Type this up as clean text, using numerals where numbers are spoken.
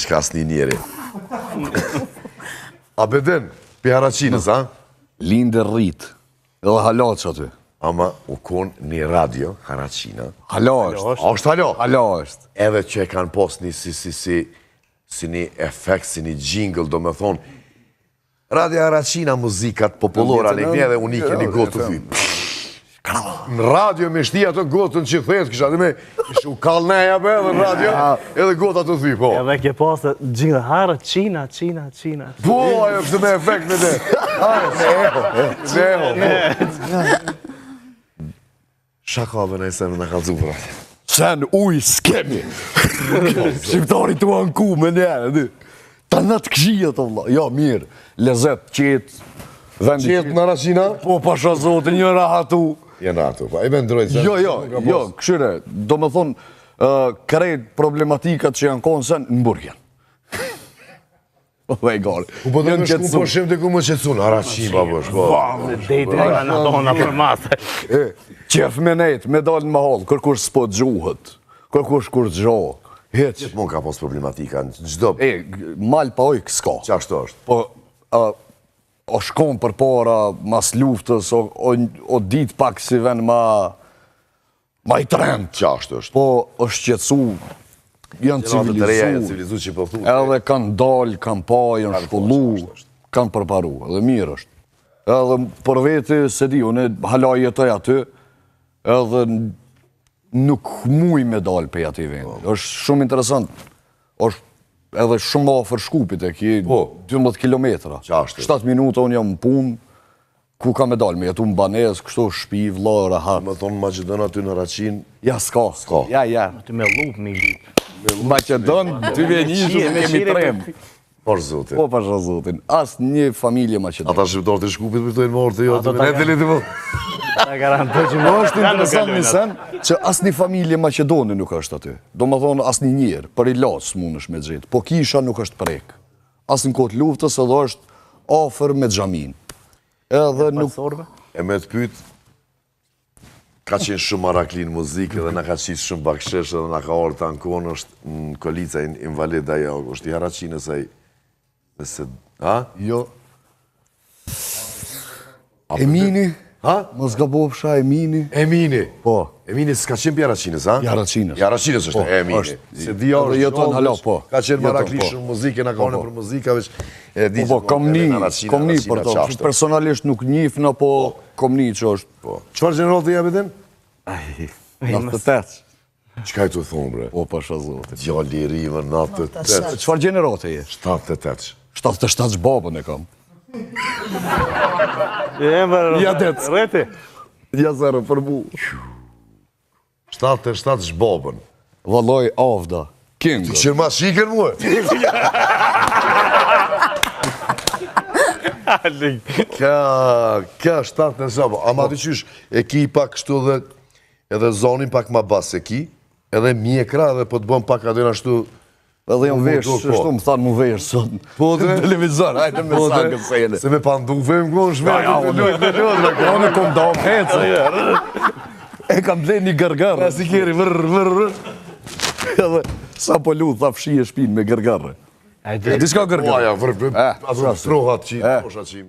Çka s'ni njeri. Abedin, pi Haraçinës, a? Lind e rrit. Edhe hala që aty. Ama u kon një radio, Haraçina. Hala është. A është hala? Hala është. Edhe që e kanë pos një si, si, si, si një efekt, si një jingle, do me thonë, Radio Haraçina muzikat popullore, ne edhe unike një gotë të thy. Në radio me shti ato gotën që thet, kisha dhe me, kisha u kallë be edhe në radio, edhe gota të thy, po. Edhe ke pasë jingle Haraçina, Çina, Çina. Po, ajo kështë me efekt me dhe. Me eho, me eho, po. Shaka be nëjse në kalzu për atje. Sen uj s'kemi. Shqiptari tu anku me njerë, di. Ta në të këshija të vlla. Jo, mirë, lezet, qetë, vendi Qetë në Haraçina? Po, pasha zotin, një rahatu. Janë rahatu, po, e me ndrojtë. Jo, jo, jo, këshyre, do me thonë, krejt problematikat që janë konë sen, në burg janë. Po e gare. Ku po do të shku po shem diku më qetësun, Haraçinë pa bësh, po. Po, me dejtë nga në dona për masë. E, qef me nejt, me dalë në mahallë, kërkush s'po gjuhët, kërkush kur gjo, hiç. Gjithmonë ka pas problematika në çdo. E, mal pa ujk s'ka. Qashtu është. Po, a, o shkon përpara, mas luftës, o, o, o dit pak si ven ma, Ma i trend. Qashtu është. Po, është qetësu, janë Gjeneratat e reja janë civilizu, civilizu që po thu. edhe kanë dalë, kanë pa, janë shkollu, kanë përparu, edhe mirë është. Edhe për veti, se di, unë hala jetoj aty, edhe nuk muj me dalë prej atij vendi. Po. është shumë interesant. është edhe shumë afër Shkupit, e ki 12 po. kilometra. Qashtu. 7 minuta unë jam në punë, Ku ka me dalë, me jetu në banesë, kështu shpi, vlla, rahat. Me thonë Maqedon aty në Haraçinë? Ja, s'ka. S'ka. Ja, ja. Aty me llupë, me lypë. Maqedon, 2001, kemi trem. Por zotin. Po, pasha zotin. As një familje Maqedon. Ata shqiptarët e Shkupit për të morë të jo, të me të po. Ta garantoj që më është interesant një sen, që as një familje Maqedone nuk është aty. Do me thonë, as një njerë, për i lasë s'munësh me gjetë. Po kisha nuk është prek. As në kohë të luftës edhe është afër me xhaminë. Edhe nuk... E me të pyt, ka qenë shumë marakli në muzikë dhe na ka qitë shumë bakshesh edhe na ka ardhë të ankon është në Kolica invalid ajo, është i Haraçinës ai. Nëse, ha? Jo. Emini? Ha? Mos gabofsha, Emini. Emini? Po. Emini s'ka qenë pi Haraçinës, ha? I Haraçinës. I Haraçinës është, po, Emini. është. Se di është jeton hala, po. Ka qenë marakli po. shumë muzikë, na ka po, po. për muzika, veç e di po, po, kom ni, kom ni për to. Personalisht nuk njifna, po kom ni që është. Po. Çfarë gjenerate je Abedin? Ai, 98. Çka je tu thonë, bre? Po, pasha zotin. Djali i ri, më 98. Çfarë gjenerate je? 78. 77 babën e kam. E, bërë, Ja, det. Rreti. Ja zero për mu. 77 babën. Valloj Avda. King. Ti qërë ma shikën muë? Ka, ka 77, ama ti qysh, e ki pak kështu dhe Edhe zonin pak ma bas e ki, edhe mjekra edhe po të bën pak aty ashtu Edhe jam vesh, po. ashtu më thanë mu vesh sot. Po dhe? Në televizor, hajde me po sa kësene. Se me pandufe më konë shme, ja, të lujt, të lujt, me konë. Unë kom da më hecë. E kam ble një gërgërë. Na si keri, vërr, vërr, vërr. Edhe, sa po lu, tha fshije shpinë me gërgërë. E di çka gërgërë? Po, ja, vërr, vërr, ato trohat që i, tosha që i mle.